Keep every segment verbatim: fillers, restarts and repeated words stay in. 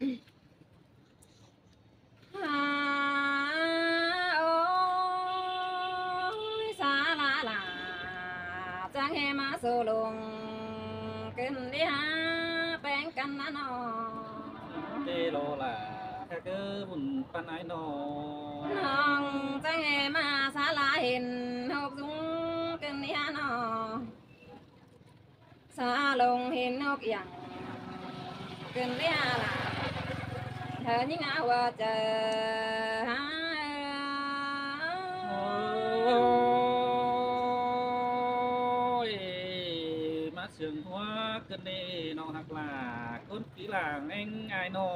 Ôi, sa la la, chắng hê ꞌmá sô lông ꞌcứn đi ha ꞌpéng căn ꞌnớ ꞌnọ. Tê lo la, ꞌkhạ ꞌcứ bun ꞌpan ai ꞌnọ. ꞌNọng chắng hê ꞌmá sa la hên ꞌhộc dúng ꞌcứn đi ha ꞌnọ. Sa lông hên ꞌhộc yẳng ꞌcứn đi ha la. Hơ ꞌnhính ꞌa ꞌhua chaư ha. Ôi, ꞌmá sương ꞌhua ꞌcứn đi ꞌnọng ꞌhặc la, ꞌcốn pí lăng ꞌéng ai ꞌnọ.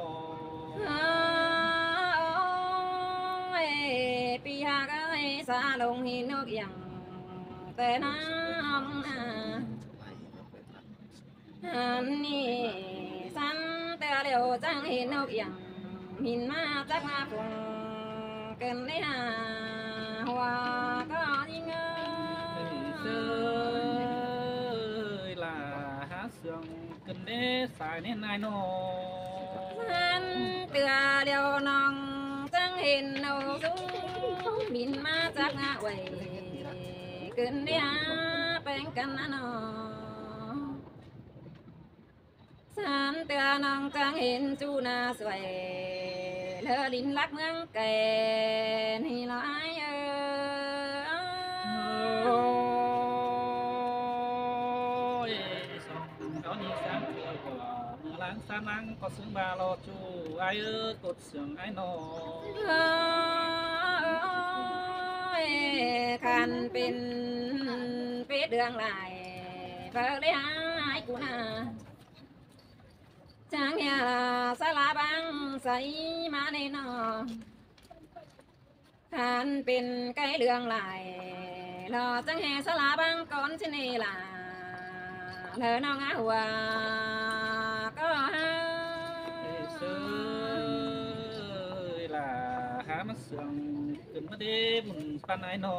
Ôi, pí ꞌhặc ơi, sa lông hên ꞌhộc yẳng ꞌtẹ ꞌnọng ꞌnạ. Hăn ꞌnị săn ꞌtưa ꞌlẹo chắng hên ꞌhộc yẳng, hên ꞌmá chắc ꞌmá phông ꞌcứn đi ha ꞌhua ꞌcọ ꞌnhính ơi. Ơi la há sương ꞌcứn đi sai ꞌnê ai ꞌnọ. Hăn ꞌtưa ꞌlẹo ꞌnọng chắng hên ꞌhộc dúng, hên ꞌmá chắc ꞌmá uối ꞌcứn đi ha ꞌpéng căn ꞌnớ ꞌnọ. Săn ꞌtưa ꞌnọng chắng hên ꞌchu ꞌna suối, lơ đin lắc ꞌmướng kẻ ꞌnị lo ai ơi. Ôi, song kéo ꞌnị săn ꞌtưa ꞌcọ, ꞌmưa ꞌláng săn ꞌláng ꞌcọ sương ꞌva lo ꞌchu ai ơi, ꞌcốn sương ai ꞌnọ. Ôi, khăn pên pết đường lai, ꞌpưa đi ha ai ꞌcú ꞌnạ. Chắng hê la sa la bang sai ꞌmá ꞌnê ꞌnọ. Khăn pên cái đường lai, lo chắng hê sa la bang ꞌcốn ꞌchư ꞌnê la. Lơ ꞌnọng ꞌhặc ꞌhua ꞌcọ ha. Ơi, sơi la há ꞌmá sương ꞌcứn ꞌmá đi bun ꞌpan ai ꞌnọ.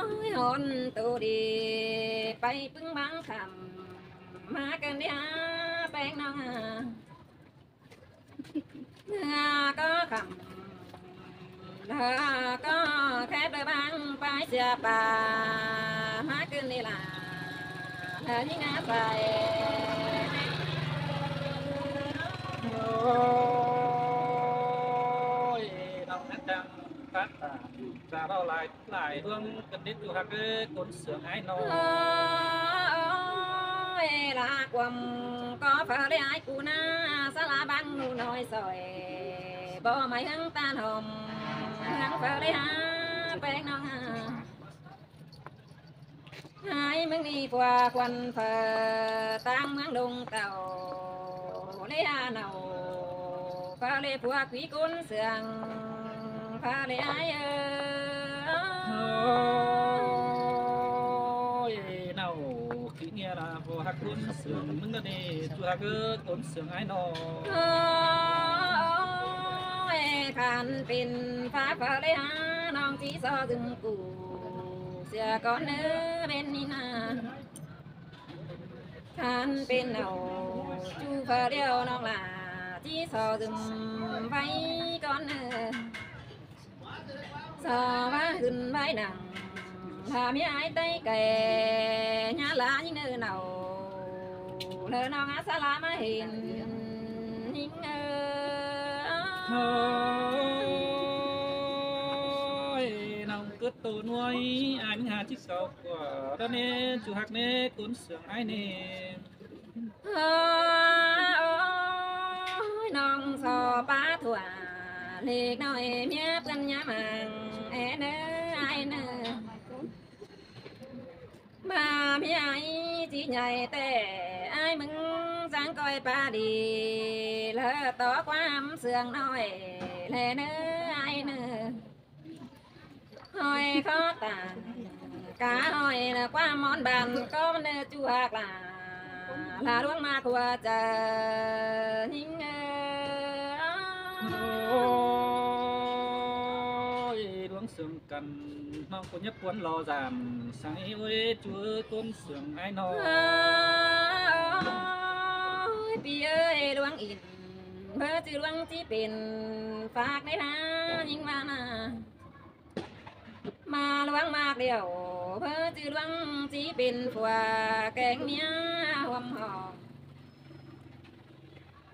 Ôi, hôn tô đi pay ꞌpứng bang khăm, ꞌmá ꞌcứn đi ha ꞌpéng ꞌnọng ha. Hơ ꞌcọ khăm, hơ ꞌcọ khép đôi bang pay sia pa, ꞌmá ꞌcứn đi la, hơ ꞌnhính ꞌa sai. Ôi, ꞌnọng nắc đang cắt ta, ta ꞌvạu lai lai ꞌluống ꞌcứn đi ꞌchu ꞌhặc ơi, ꞌcốn sương ai ꞌnọ. Ôi, la quăm ꞌcọ phơ đi ai ꞌcú ꞌnạ, sa la bang ꞌnụ ꞌnọi sỏi, ꞌbọ mai ꞌhướng ꞌtan hom, ꞌhướng phơ đi ha ꞌpéng ꞌnọng ha. Ai ꞌmướng ꞌnị ꞌpua khuôn phơ ꞌtáng ꞌmướng Đông Tàu, ꞌlế ha nảu, phơ ꞌlế ꞌpua quí ꞌcốn sương, phơ ꞌlế ai ơi. Ôi, nảu, kí nghĩa là ꞌpua ꞌhặc ꞌcốn sương ꞌmướng ꞌnị, ꞌchu ꞌhặc ơi, ꞌcốn sương ai ꞌnọ. Ôi, khăn pên phá phơ ꞌlế ha ꞌnọng ꞌchí so dưng ꞌcụ, sia con ơ bên ꞌnị ꞌnạ. Khăn pên nảu ꞌchu phơ ꞌlẹo ꞌnọng la ꞌchí so dưng vay con ơ. So ꞌva hưn vay nẳng, la ꞌmía ai tay kẻ, ꞌnhá la ꞌnhính ơ nảu, lơ ꞌnọng ꞌhặc sa la ꞌmá hên ꞌnhính ơ. Ôi, ꞌnọng ꞌcứn tô ꞌnọi, ai ꞌmí ha ꞌchí cáu ꞌquá, ꞌtá ꞌnê, ꞌchu ꞌhặc ꞌnê, ꞌcốn sương ai ꞌnê. Ôi, ꞌnọng so pá thua, ꞌlịk ꞌnọi ꞌmía ꞌpươn ꞌnhá mang, é ꞌnớ, ai ꞌnớ. ꞌVa ꞌmía ai ꞌchí nhảy ꞌtẹ, ai ꞌmứng dáng coi pá đi, lơ tó ꞌquám sương ꞌnọi, lê ꞌnớ, ai ꞌnớ. Hỏi khó tản, cá hỏi là qua món bàn có vấn đề chu hạc là, là luống mạc hùa chả nhính ơ. Ôi, luống sương căn, ꞌnọng ꞌcọ nhắc cuốn lo dàn, sáng ý ôi, chu ơi, cuốn sương ai ꞌnọ. ꞌpưa ꞌchư ꞌluống ꞌchí pên phák ꞌnị ꞌhá ꞌnhính ꞌva ꞌna. ꞌMá ꞌluống ꞌmặc điêu, ꞌpưa ꞌchư ꞌluống ꞌchí pên phua kéng ꞌmía ꞌhuôm hom.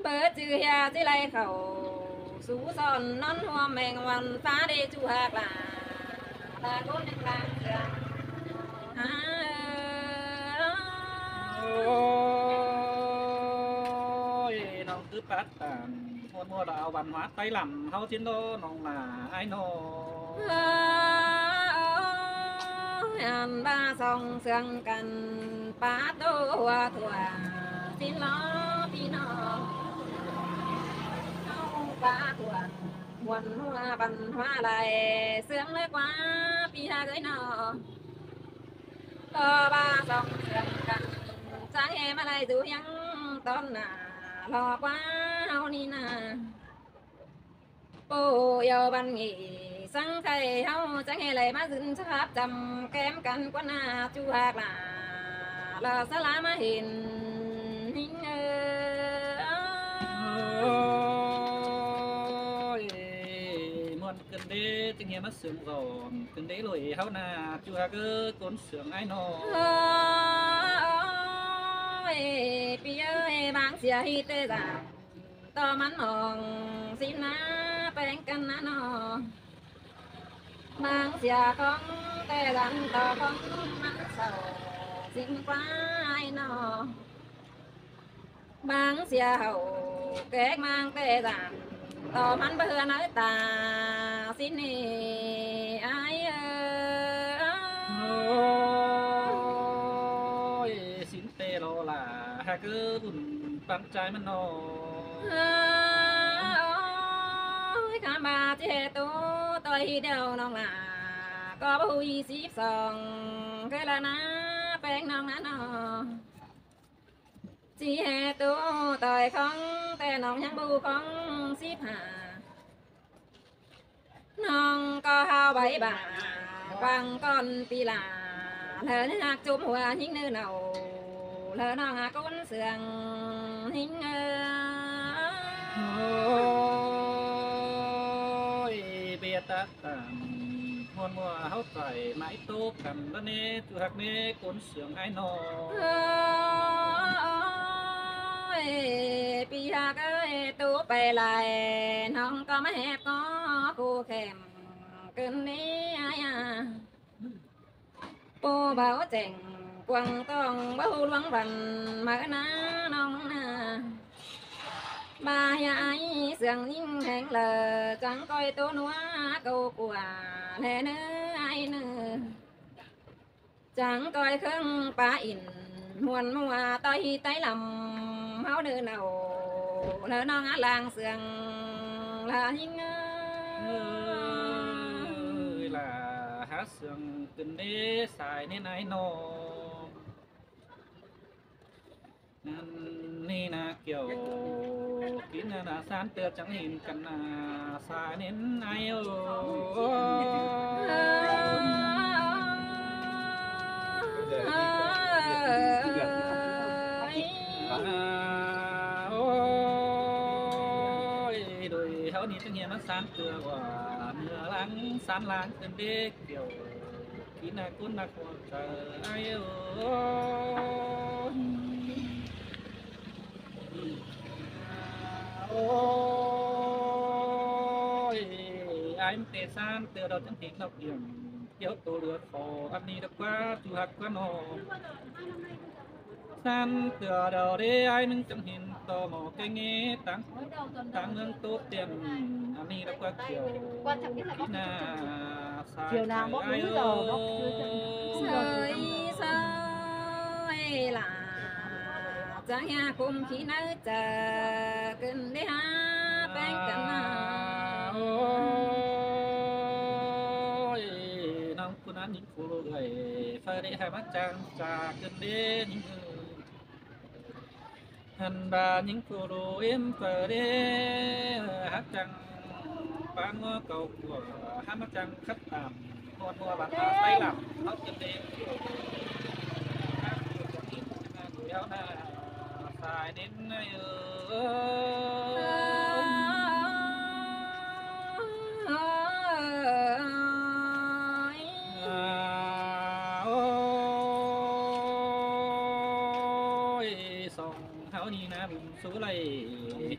ꞌPưa ꞌchư ꞌhia ꞌchí ꞌlạy khảu sú son ꞌnón ꞌhuôm ꞌmeng ꞌvan phá đé ꞌchu ꞌhặc lả. Ta ꞌcốn ꞌnưng ꞌláng sia. Ôi, ꞌnọng ꞌcứ pát tản ꞌmuôn ꞌmuôn đaư văn hóa ꞌTáy lăm ꞌháu ꞌsịn ꞌnớ ꞌnọng ꞌnạ ải ꞌnọ. Ôi, ăn ꞌva song sương căn pá tô hua thua ꞌsịn ꞌnớ ꞌpi ꞌnọng. ꞌHáu pá thua ꞌmuôn ꞌhua văn hóa lai sương ꞌlới ꞌquá ꞌpi ꞌhặc ới ꞌnọ. ꞌCọ ꞌva song sương căn chắng ꞌhê ꞌmá lai dú ꞌhiếng ꞌtọn nả lo ꞌquá ꞌháu ꞌnị ꞌna. ꞌPộ yau văn nghỉ sắng khay ꞌháu chắng ꞌhê lai ꞌmá dưn sắp chăm kém căn ꞌquá ꞌna ꞌchu ꞌhặc lả. Lỏ sa ꞌlạ ꞌmá hên ꞌnhính ơ. Ôi, ꞌmuôn ꞌcứn đé chắng ꞌhê ꞌmá sương dọn ꞌcứn đé ꞌlới ꞌháu ꞌnạ ꞌchu ꞌhặc ꞌcốn sương ải ꞌnọ. Ôi, ꞌpi ơi, ꞌváng sia ꞌhịt ꞌtẹ dản ꞌto ꞌmắn mong ꞌsịn ꞌná ꞌpéng căn ꞌná ꞌnọ. ꞌVáng sia khong ꞌtẹ dản ꞌto khong ꞌmắn sảu ꞌsịn ꞌquá ải ꞌnọ. ꞌVáng sia hảư kék ꞌmáng ꞌtẹ dản ꞌto ꞌmắn báu ꞌhưa ꞌnớ ta ꞌsịn ꞌnị ải ơ. Ôi, ꞌsịn ꞌtẹ lo lả ꞌhặc ꞌcứ bun ꞌpắn ꞌchái ꞌmắn ꞌnọ. Ôi, khăm ꞌva ꞌchí ꞌhê tô ꞌtoi ꞌhịt điêu ꞌnọng lả ꞌcọ báu ꞌhụ ꞌhị síp song ꞌcứ ꞌla ꞌná ꞌpéng ꞌnọng ꞌná ꞌnọ. ꞌChí ꞌhê tô ꞌtoi khong ꞌtẹ ꞌnọng ꞌnhắng báu khong síp hả. ꞌNọng ꞌcọ hao báu bả quảng con ꞌpi lả. Lỏ ꞌnhính ꞌhặc chốm hua ꞌnhính ꞌnư nảu. Lỏ ꞌnọng ꞌhặc ꞌcốn sương ꞌnhính ơ. Ôi, ꞌviạk tắc tản ꞌmuôn ꞌmua ꞌháu ꞌtoi mải tô căn ꞌlá ꞌnê ꞌchu ꞌhặc ꞌnê ꞌcốn sương ải ꞌnọ. Ôi, ꞌpi ꞌhặc ơi, tô pay lai ꞌnọng ꞌcọ ꞌmá hép ꞌcọ khô khẻm ꞌcứn ꞌnị ải a. ꞌPộ báu chẻng quảng tong báu ꞌhụ ꞌluống văn máư ꞌná ꞌnọng ꞌna. ꞌVa ꞌhia ải sương ꞌnhính ꞌhéng lỏ chắng ꞌcoi tô ꞌnua câu ꞌcua ꞌlẹ ꞌnớ ải ꞌnớ. Chắng ꞌcoi khương pá ỉn ꞌmuôn ꞌmua ꞌtoi ꞌhị ꞌTáy lăm ꞌháu ꞌnớ nảu. Lỏ ꞌnọng ꞌláng sương lỏ ꞌnhính ơ. Ơi, lả hák sương ꞌcứn đé sai ꞌnến ải ꞌnọ. ꞌNặn ꞌnị ꞌna kiẻo kin ꞌna ꞌna san ꞌtưa chắng hên căn ꞌna sai ꞌnến ải ơ. Ôi, đôi ꞌháu ꞌnị chắng hên ꞌna san ꞌtưa ꞌva ꞌmưa ꞌláng san ꞌláng ꞌcứn đé kiẻo kin ꞌna ꞌcốn ꞌna ꞌquá ải ơ. Ôi, ải ꞌmá ꞌtẹ san ꞌtưa đaư chắng hên ꞌnọng iẻng kiẻo tô lưa khổ ꞌnặn ꞌnị đaư ꞌquá ꞌchu ꞌhặc ꞌquá ꞌnọ. San ꞌtưa đaư đé ải ꞌnưng chắng hên tô ꞌmo ké ꞌnghé táng, táng ꞌmướng tô tiên ꞌnặn ꞌnị đaư ꞌquá kiẻo kin ꞌna sai ꞌtưa ải ơ. Sai sai lả chắng ꞌhia khum ꞌkhí ꞌnớ chaư ꞌcứn đé hák ꞌpéng căn ꞌna. Ôi, ꞌnọng ꞌcốn ꞌnặn ꞌnhính phủ ꞌlụk ơi, phaư đé hák ꞌmá chắng chaư ꞌcứn đé ꞌnhính ơ. Hăn ꞌva ꞌnhính phủ ꞌlụk ꞌếm phaư đé hák chắng pán ꞌngúa câu ꞌcua hák ꞌmá chắng khắt tản ꞌmuôn ꞌmua văn hóa ꞌTáy lăm ꞌháu ꞌcứn đé. Ôi, ꞌnặn sai ꞌnến ải ơ. Song ꞌháu ꞌnị ꞌná bun sú lai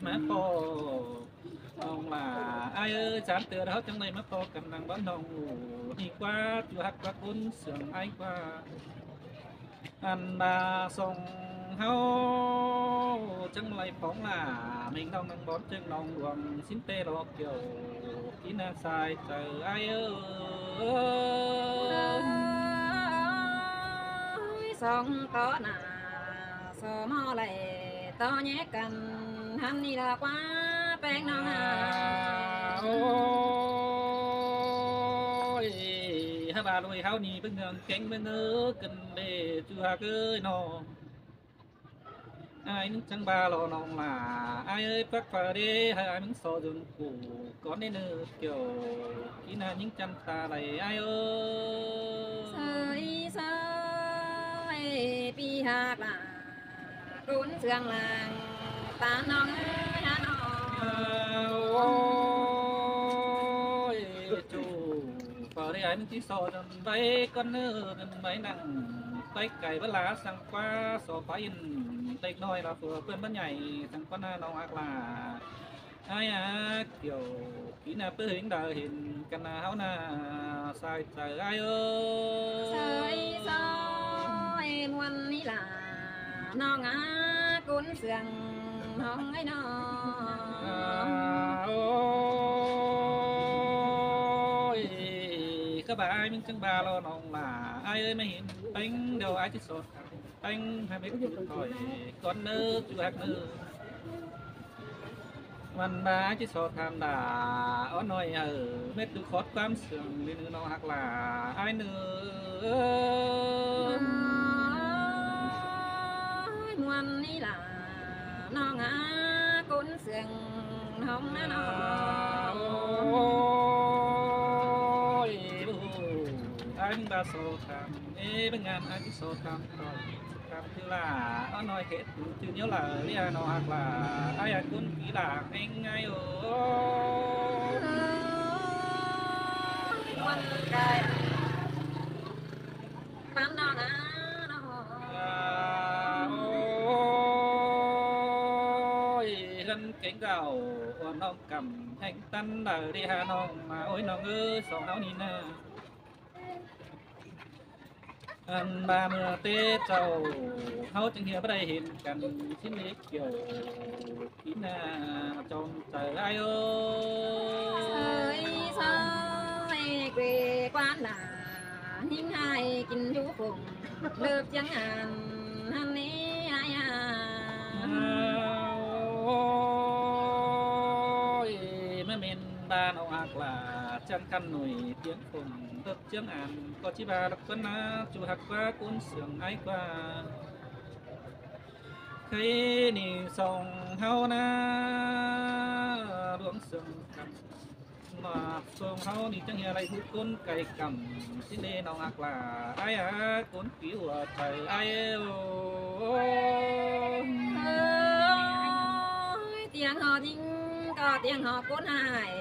ꞌmá ꞌpo ꞌnọng lả ai ơi, chán ꞌtưa ꞌháu chắng lai ꞌmá ꞌpo căn nẳng bón ꞌnọng ꞌnị ꞌquá, ꞌchu ꞌhặc ꞌquá ꞌcốn sương ai ꞌquá. Ăn ꞌva song ꞌháu chắng lai phóng lả ꞌmếng ꞌnọng nẳng bón ꞌchương ꞌnọng luông sính ꞌtê lo kiẻo kí ꞌná sai chaư ai ơi. Song tó nả so ꞌmo lai tó nhé căn hăn ꞌnị ꞌlạ ꞌquá ꞌpéng ꞌnọng a. Ôi, hák ꞌva ꞌlụi ꞌháu ꞌnị bớng ꞌnương kéng bớng ơ căn bể ꞌchu ꞌhặc ơi ꞌnọng. Ai ꞌmứng chắng ꞌva lo ꞌnọng lả ai ơi, pắc pha đê hák ai ꞌmứng so dưn củ cón đê nư kiẻo kí ꞌná ꞌnhính chăn ta lai ai ơi. Sơi sơi pi hák lả ꞌcốn sương lăng ta ꞌnọng ơi hả ꞌnọng. Ôi, ꞌchu pha đê ai ꞌmứng ꞌchí so dưn ꞌvạy cón ꞌnư dưn ꞌvạy nẳng ꞌtếch cay bá lá săng ꞌquá so pá yên ꞌtếch ꞌnọi ꞌlạ phua ꞌpươn bá nhảy săng ꞌquá ꞌnọng ꞌhặc lả. Ai a, kiẻo kí ꞌná ꞌpưa hên đaư hên căn ꞌná ꞌháu ꞌná sai chaư ai ơi. Sơi sơi muôn ꞌnị lả ꞌnọng a, ꞌcốn sương ꞌnọng ơi ꞌnọng. Ôi, hák ꞌva ai ꞌmứng chắng ꞌva lo ꞌnọng lả ai ơi, ꞌmá hên ꞌpéng đaư ai ꞌchí so ꞌpéng hák mết khỏi cón ꞌnư ꞌchu ꞌhặc ꞌnư. Ăn ꞌva ꞌchí so tham đả ók ꞌnọi hảư mết tu khót ꞌquám sương ꞌnị ꞌnọng ꞌhặc lả ai ꞌnư. Ôi, muôn ꞌnị lả ꞌnọng a, ꞌcốn sương ꞌnọng ꞌnớ ꞌnọng. Ôi, ai ꞌmứng ꞌva so tham ê bớng ăn ai ꞌchí so tham khỏi tham ꞌchư lả ók ꞌnọi khét ꞌchu ꞌnhíu lả ꞌlạ ꞌnọng ꞌhặc lả ai a, ꞌcốn kí lả ꞌngáy ꞌngáy ơ. Ôi, muôn cai ꞌpắn ꞌnọng a ꞌnọng. Ôi, ꞌhướn kéng dảo ua ꞌnọng căm hên ꞌtăn đaư đi hả ꞌnọng ꞌmá ôi ꞌnọng ơi, song ꞌháu ꞌnị ꞌná. Ăn ꞌva ꞌmưa té chảu ꞌháu chắng ꞌhia bá đảy hên căn sính đê kiẻo kí ꞌná chom chaư ai ơi. Sơi sơi quê quán lả ꞌnhính ꞌhại kin dú phủng lợp ꞌchương ăn hăn ꞌnị ai a. Ôi, ꞌmá mên ꞌva ꞌnọng ꞌhặc lả chắng căn ꞌnọi ꞌchương phủng lợp ꞌchương ăn ꞌcọ ꞌchí ꞌva lắc ꞌquá ꞌná ꞌchu ꞌhặc ꞌquá ꞌcốn sương ai ꞌquá. Khay ꞌnị song ꞌháu ꞌná luông sương căn ꞌmá song ꞌháu ꞌnị chắng ꞌhia lai ꞌhụ ꞌcốn cay căm sính đê ꞌnọng ꞌhặc lả ai a, ꞌcốn kí ua chaư ai ơ. Ôi, ꞌtiếng ꞌhọt ꞌnhính ꞌcọ ꞌtiếng ꞌhọt ꞌcốn ꞌhại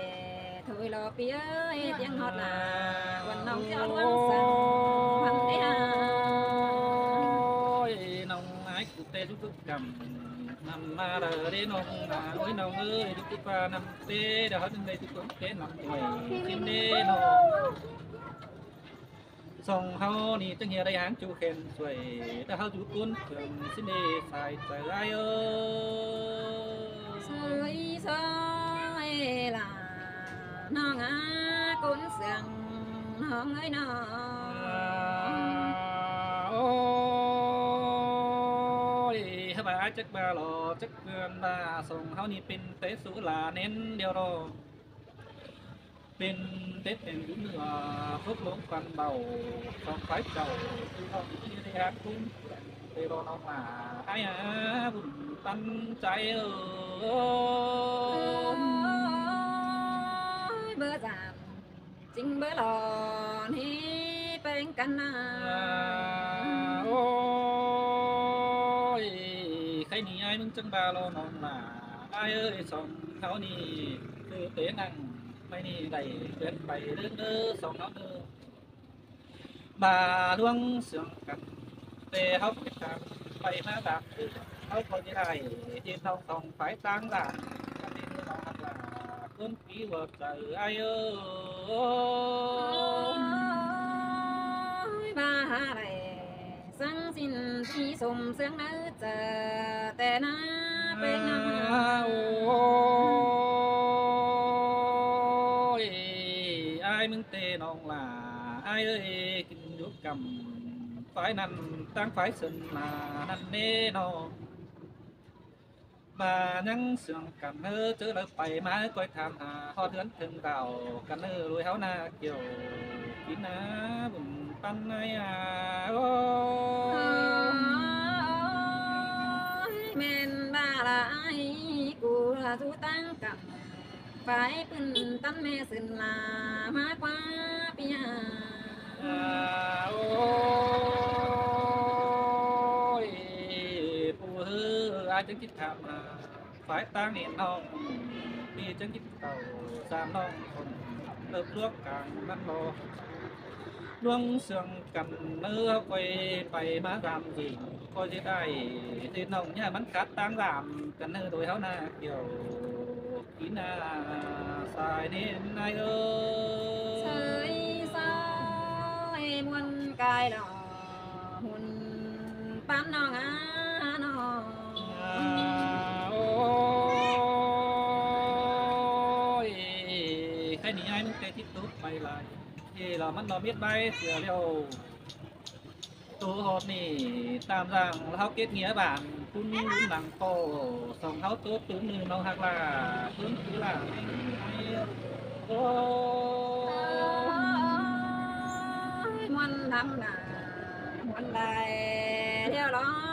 thôi lo pi ơi, ꞌtiếng ꞌhọt lả ꞌquăn ꞌnọng ꞌchí ꞌluống săng hăn đé hả. Ôi, ꞌnọng ai cu té dú căm năm ꞌmá đaư đé ꞌnọng ꞌnạ ôi ꞌnọng ơi, dú cúp ꞌva năm té đaư ꞌhọt ꞌnưng đaư dú cúp té năm ꞌnọi sính đê ꞌnọng. Song ꞌháu ꞌnị chắng ꞌhia đảy háng ꞌchu khen suối, ta ꞌháu dú ꞌcốn sương sính đê sai chaư ai ơ. Sơi sơi lả ꞌnọng a, ꞌcốn sương ꞌnọng ơi ꞌnọng. Ôi, hák ꞌva ai chắc ꞌva lo chắc ꞌpươn ꞌva song ꞌháu ꞌnị pên té sú lả nến điêu ꞌnọng. Pên Tết pên dú ꞌnư phước lốm căn báu, song phái chảu ꞌchư ꞌnọng ꞌnị đảy háng ꞌcốn té lo ꞌnọng lả ai a, bun ꞌpắn chaư ơ. Ôi, báu dản chính báu lo ꞌnị ꞌpéng căn ꞌnạ. Ôi, khay ꞌnị ai ꞌmứng chắng ꞌva lo ꞌnọng lả ai ơi, song ꞌháu ꞌnị ꞌcứ té nẳng ꞌmạy ꞌnị đảy ꞌquiến pay ꞌlớng ꞌnớ song ꞌháu ꞌnớ. ꞌVa ꞌluống sương căn té ꞌháu ꞌquiến căn pay ꞌmá đam ư. ꞌháu ꞌcọ ꞌchí đảy ꞌdệt ꞌnọng song phái ꞌtáng ꞌlạ, ꞌcọ ꞌdệt ꞌnọng ꞌhặc ꞌlạ, ꞌcốn pí ꞌva chaư ai ới. Ôi, ꞌva hả đảy sắng ꞌsịn ꞌchí sôm ꞌsướng ꞌnớ chaư ꞌtẹ ꞌna, ꞌpéng ꞌna. Ôi, ai ꞌmứng ꞌtẹ ꞌnọng ꞌlạ, ai ới, kin dú căm phái ꞌnặn ꞌtáng phái sưn ꞌnạ ꞌnặn ꞌnê ꞌnọng. ꞌVa ꞌnhắng ꞌsướng căn ꞌnớ, ꞌchớ đaư pay ꞌmá ꞌcoi tham hả ꞌhọt ꞌhướn ꞌthớng đảo căn ꞌnớ, ꞌlụi ꞌháu ꞌna kiẻo kin ꞌna bun ꞌpắn ꞌnị a. Ôi, ꞌmen ꞌva lai cu ꞌla dú ꞌtáng căm phái ꞌpứng ꞌtắn ꞌme sưn ꞌlạ ꞌmá ꞌquá ꞌpi a. Ôi, ꞌpú ꞌhứ, ai chắng ꞌchí tham hả phái ꞌtáng ꞌnị ꞌnọng, ꞌpi chắng ꞌchí tảu sam ꞌnọng ꞌcốn ꞌlợp ꞌluốc cang ꞌnặn lo. ꞌLuống ꞌsướng căn ꞌnớ ꞌcoi pay ꞌmá dăm dí, ꞌcoi ꞌdệt ai, ꞌdệt ꞌnọng ꞌnhá mẳn khắt ꞌtáng dăm căn ꞌnớ, ꞌlụi ꞌháu ꞌna kiẻo kin ꞌna sai ꞌnê ai ới. Sai sai ꞌmuôn cai lo ꞌhún ꞌpắn ꞌnọng a ꞌnọng. Ôi, khay ꞌnị ai ꞌmứng ꞌtẹ ꞌchí tốc pay lai, ꞌchí lo mẳn lo mết ꞌvạy sia ꞌlẹo. Tô ꞌhọt ꞌnị tam dang ꞌháu kết nghĩa bản ꞌcốn lun lăng ꞌpo song ꞌháu tốc tứm ꞌnưng ꞌnọng ꞌhặc ꞌlạ, ꞌcốn cứ ꞌlạ ai ới. Ôi, ꞌmuôn lắm ꞌna, ꞌmuôn lai ꞌlẹo lo.